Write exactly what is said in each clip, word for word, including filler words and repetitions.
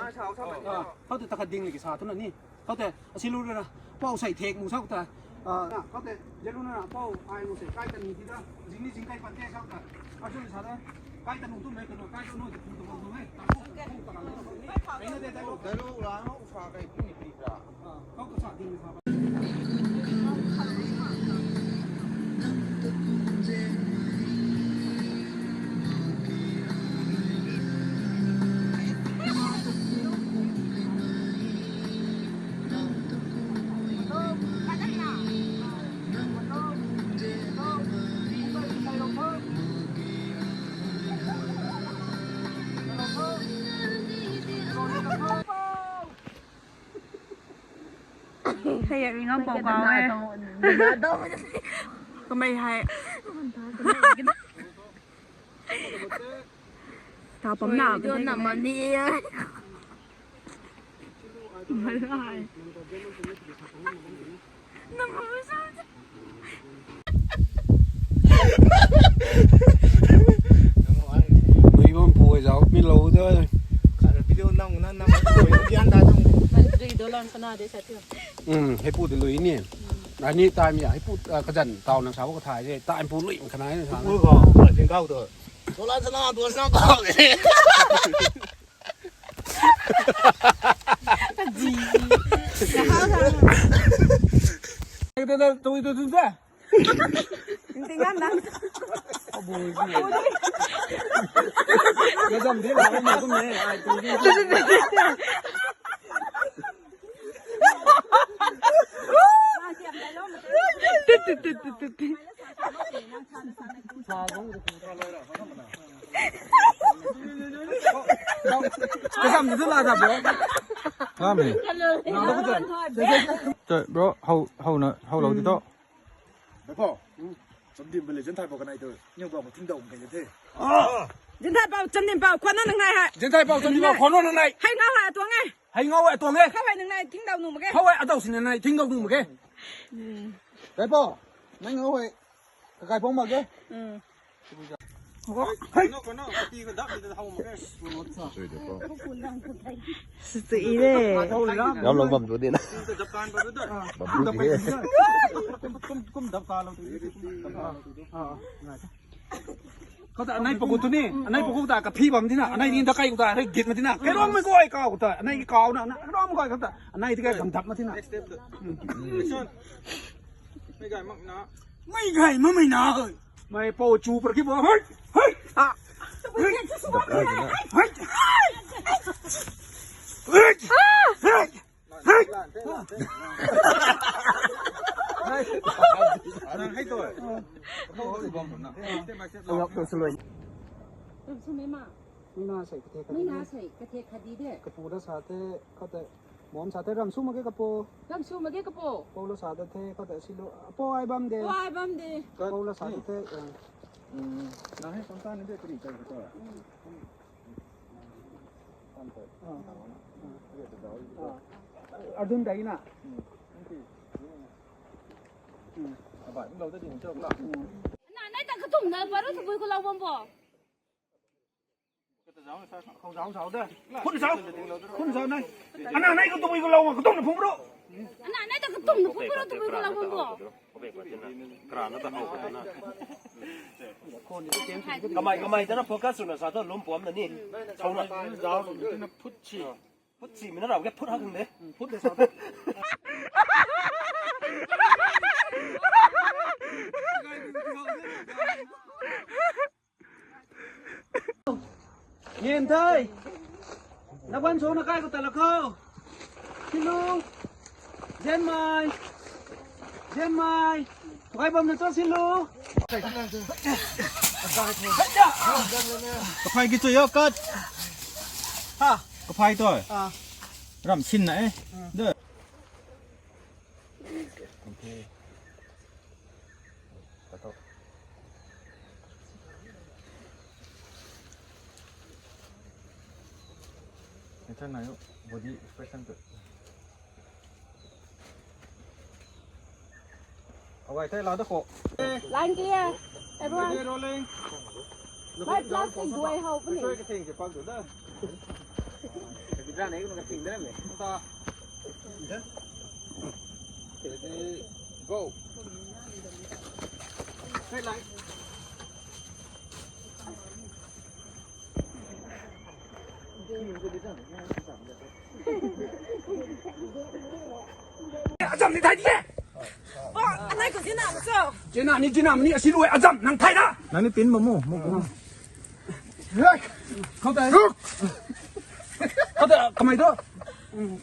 Khoutei takhat ding liki sa tu na ni. Khoutei asi lu na. Pou sei thek mu sa ta. Khoutei jalu na pou ai mu sei kai ta ni ti da. Zing ni zing kai pan te sa ta. Asu ni sa da. Kai ta nu tu me ta nu kai ta nu tu tu tu me. Ta nu ta nu. Ai na de ta lu. Dai lu la no sa kai pu ni ti sa. Kau ta sa ding sa. Hei, ring ang pau kau e. Kamei hei. Ta pam na, video na mani. Malai. Nui bam pu zau mi lo de. Video nang na nang yan da nang. Mantri dolan sana de sa tiu. Um, hei pu de lui ni. Ani time ya hei pu, ah, kazan tau nang sa ko thai de. Time pu lui ma khanai na sa. Pu ko, jing kau to. Dolan sana, dolan sana ko. Kaji. Tui tui tui tui. Tingam na. Gazam de la ma kum ne. Ai tu. Tut tut tut tut tut. Kasam tu la da bro. Kami. Hello. Bro, how how na how lo di to. Bro, Chamdim village jen thai pau kanai tu. Niu bau thing dau kai the. Jen thai pau Chamdim pau khwan na nang nai ha. Jen thai pau Chamdim pau khwan na nang nai. Hei ngau ha tuang e. Hei ngau ha tuang e. Khou hei nang nai thing dau nu mak ge. Khou hei adau sin nai thing dau nu mak ge. Thai pau. Nang ngau hei. Kakai phong mak ge. Hei. Sui de. Ngam lo bam tu di na. Bam tu di. Kau ta anai pagu tu ni, anai pagu ta kaphi bam di na, anai ni da kai ta, anai git ma di na. Kai rong mai koi kau ta, anai kau na, na rong mai koi kau ta, anai ti kai kam dap ma di na. Mai gai mak na. Mai gai ma mai na. Mai pau chu par ki bo. Hei! Hei! Ah! Hei! Hei! Hei! Hei! Hei! Nang hei tu. Ram sw mei ma. Mei na sei kathe khat di de. Kapu da sa the, khat te. Mom sa the ram sw mak ge kapu. Ram sw mak ge kapu. Pou la sa da the, khat te si lu. Pou ai bam de. Pou ai bam de. Pou la sa da the. Nang hei pangta ni de kari kai ko. Ardun dai na. Abai lo ta ding chok la. Na nai ta katum na paru tubui ko lau bam bo. Khun zau, khun zau de. Khun zau, khun zau nai. Ana nai ko tubui ko lau, katum na phung bro. Ana nai ta katum na phung bro tubui ko lau bam bo. Kamei kamei ta na focus swna sa tu lum puam na ni. Sau na. Zau na phut si. Phut si mi na rau ke phut hak de. Phut de sa tu. Ngen thei. Na ban so na kai ko ta la kho. Silu. Zenmai. Zenmai. Kai bam na cho silu. Kaphai ki cho yo kat. Ha. Kaphai to. Ah. Ram sin na e. De. Ita na yo body expression tu. Awai thei la da kho. Line clear. Everyone. Ready, rolling. Mai plastic duai hau puni. Sorry, ka thing ke pak tu da. Ready, go. Hey, like. Azam ni thai di e. Oh, anai ko zina so. Zina ni, zina ni, asi lu e, azam nang thai da. Nang ni pin ma mu, mu, mu. Khou ta. Khou ta, kamei tu.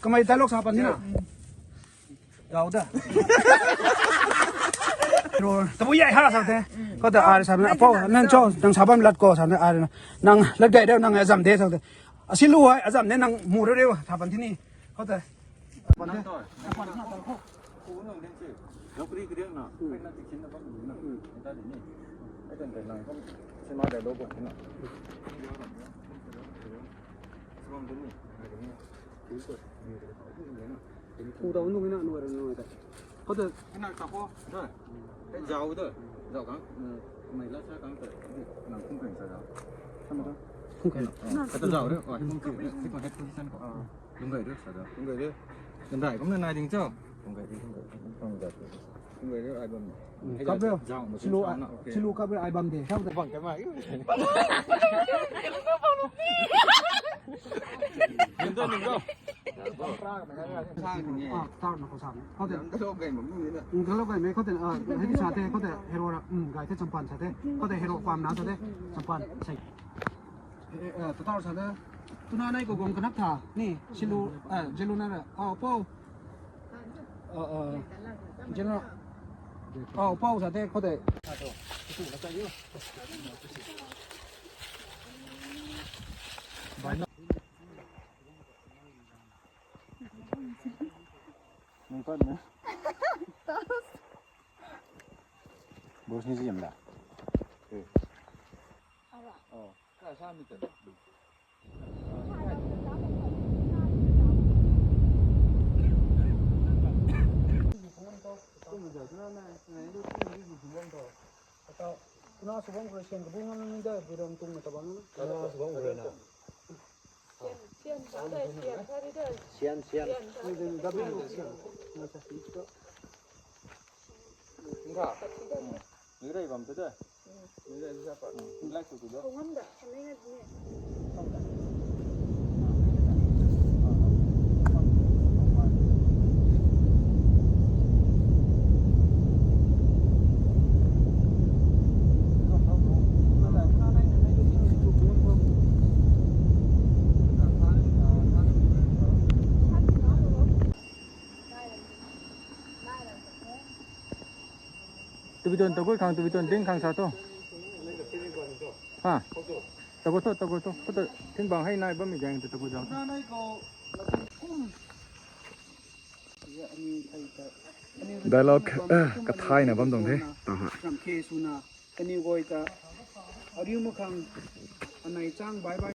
Kamei dialogue sa pan ni na. Gau da. Tabui yai ha sa the. Khou ta ar sa na, apou, nang cho, nang sa bam lat ko sa na, ar na. Nang lat gay de, nang azam de sa the. Asi lu e, azam ne, nang mu reu reu sa pan thi ni. Khou ta. Nang tu. Khou nang den si. Lou kri kri na. Ai na tikin na bam na. Ai ta di ni. Ai ta nang bam. Sima da lou bam na. From the ni. Ai ni. Khu tau nung na, nung na, nung na. Khou ta. Nang ta khou. Da. Ai zau da. Zau kang. Mei la sa kang ta. Nang khung keng sa da. Sama da. Khung keng. Khou ta zau da. Khung keng. Head position khou. Lung gay de, sa da. Lung gay de. Lung gay kumna nai ding cho. Lung gay de, lung gay de. Lung gay de. Lung gay de, ai bam. Kap reo. Zang, zang, silu, zang, okay. Silu kap reo ai bam de. Bang kai mai. Yen da ning ko. Sa ni. Ah, tar na khou sa ni. Khou ta. Nang ta lou gay ma mu ni na. Nang ta lou gay me khou ta, ah, hei di sa the, khou ta hero ra, um, gay the champan sa the. Khou ta hero pam na sa the. Champan, sa. Eh, eh, tatar sa de. Tuna nai ko gong kanak tha. Ni, silu, eh, jelu na ra. Au, pou. Eh, eh, jelu. Au, pou sa de, khou de. Nung pat na. Bos ni zim da. Oh. Sian, sian. Nga. Nui rei bam tu de. Nui rei sa pa. Nui lai tu tu de. Tubi tuan tagui khang, tubi tuan ding khang sa tu. Ha. Tagui tu, tagui tu. Khou ta thin bang hei nai bammei gang tu tagui zang. Dialogue, eh, kathaina bam tuang the. Taha. Ram khe swna, kaniw guay ta, ariu makhang, anei chang bye bye.